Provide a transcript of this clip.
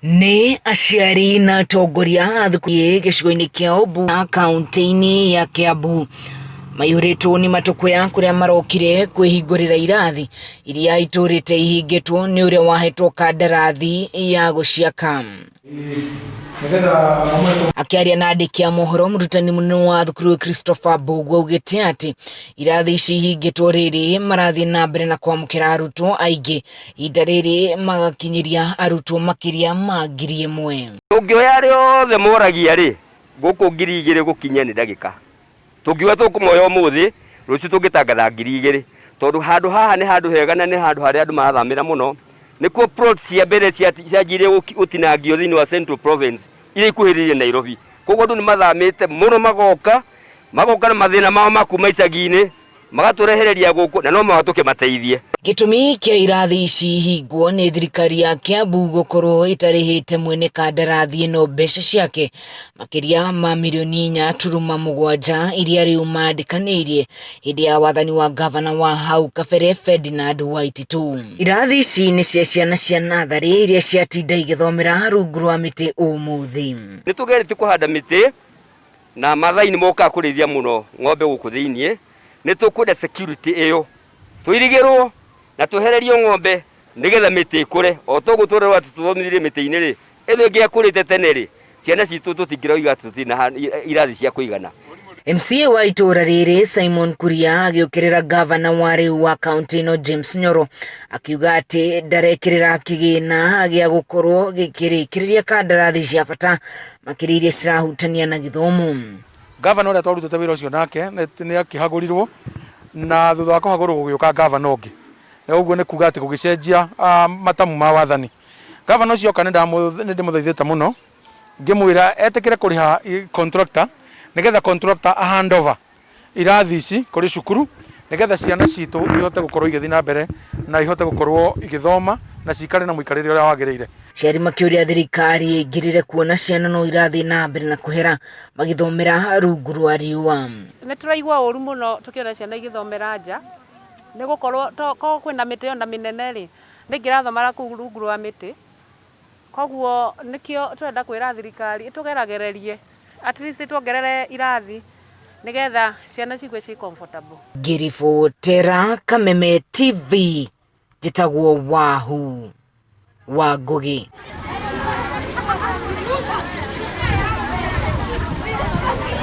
Nĩ aciari na atongoria a thukuru gĩcigo-inĩ kĩa Obu kaunti-inĩ ya Kiambu maihũrĩtwo nĩ matũkũya kũrĩa marokire kwĩhingũrĩra irathi iria itũrĩte ihingĩtwo nĩ ũrĩa wahetwo kandarathi ya gũciaka. Akĩaria na andĩki a mohoro, mũrutani mũnene wa thukuru Christopher Mbũgua augĩte atĩ irathi ici ihingĩtwo rĩrĩ marathiĩ na mbere na kwamũkĩra arutwo aingĩ, ihinda rĩrĩ magakinyĩria arutwo makĩria ma 1000. Tũngĩoya arĩa othe moragia rĩ, gũkũ 2000 gũkinya nĩ ndagĩka. Tũngiuga tũkũmoya ũmũthĩ, rũciũ tũngĩtangatha 2000. Tondũ handũ haha nĩ handũ hega na nĩ handũ harĩa andũ marathamĩra mũno. Nĩkuo plots cia mbere cianjirie gũtinangio thĩinĩ wa Central Province iria ikuhĩrĩirie Nairobi. Koguo andũ nĩ mathamĩte mũno magoka, magoka na mathĩna mao ma kuma icagi-inĩ, magatũrehereria gũkũ na no mũhaka tũkĩmateithie. Gĩtũmi kĩa irathi ici ihingwo nĩ thirikari ya Kiambu gũkorwo ĩtarĩhĩte mwene kandarathi ĩno mbeca ciake makĩria ma mirioni 4.7 iria rĩu mandĩkanĩirie hĩndĩ ya wathani wa ngavana wa hau kabere Ferdinand Waititu. Irathi ici nĩ cia ciana cia natharĩ iria ciatinda igĩthomera rungu rwa mĩtĩ ũmũthĩ. Nĩ tũgeretie kũhanda mĩtĩ na Maathai nĩ mokaga kũrĩithia mũno ng'ombe gũkũ thĩinĩ, nĩ tũkwenda security ĩyo tũirigĩrwo na twehererio ng'ombe nĩgetha mĩtĩ ĩkũre. O ta ũguo twerĩrwo atĩ tũthomithirie mĩtĩ-inĩ rĩ, ĩno ĩngĩakũrĩte tene rĩ, ciana citũ tũtingĩroiga atĩ tũtirĩ na irathi cia kũigana. MCA wa itũũra rĩrĩ Simon Kuria agĩũkĩrĩra ngavana wa rĩu wa kaunti ĩno James Nyoro akiuga atĩ ndarekĩrĩra kĩgĩna gĩa gũkorwo gĩkĩrĩkĩrĩria kandarathi cia bata makĩria iria cirahutania na gĩthomo. Ngavana ũrĩa twarutĩte wĩra ũcio nake nĩ akĩhagũrirwo na thutha wa kũhagũrwo gũgĩũka ngavana ũngĩ. Na ũguo nĩ kuga atĩ gũgĩcenjia matamu ma wathani. Ngavana ũcio oka nĩ ndĩmũthaithĩte mũno ngĩmwĩra etĩkĩre kũrĩha contractor nĩgetha contractor a hand over irathi ici kũrĩ cukuru nĩgetha ciana citũ ihote gũkorwo igĩthiĩ na mbere na ihote gũkorwo igĩthoma na cikare na mũikarĩre ũrĩa wagĩrĩire. Aciari makĩũria thirikari ĩingĩrĩre kuona ciana no irathiĩ na mbere na kũhera magĩthomera rungu rwa riũa. Nĩ tũraigua ũru mũno tũkĩona ciana igĩthomera nja, nĩ gũkorwo korwo kwĩna mĩtĩ ona mĩnene rĩ, nĩ ingĩrathomera kũu rungu rwa mĩtĩ. Koguo nĩkĩo tũrenda kwĩra thirikari ĩtũgeragererie at least ĩtuongerere irathi nĩgetha ciana cigue ciĩ comfortable. Ngĩribotera Kameme TV, njĩtagwo Wahu wa Ngũgĩ.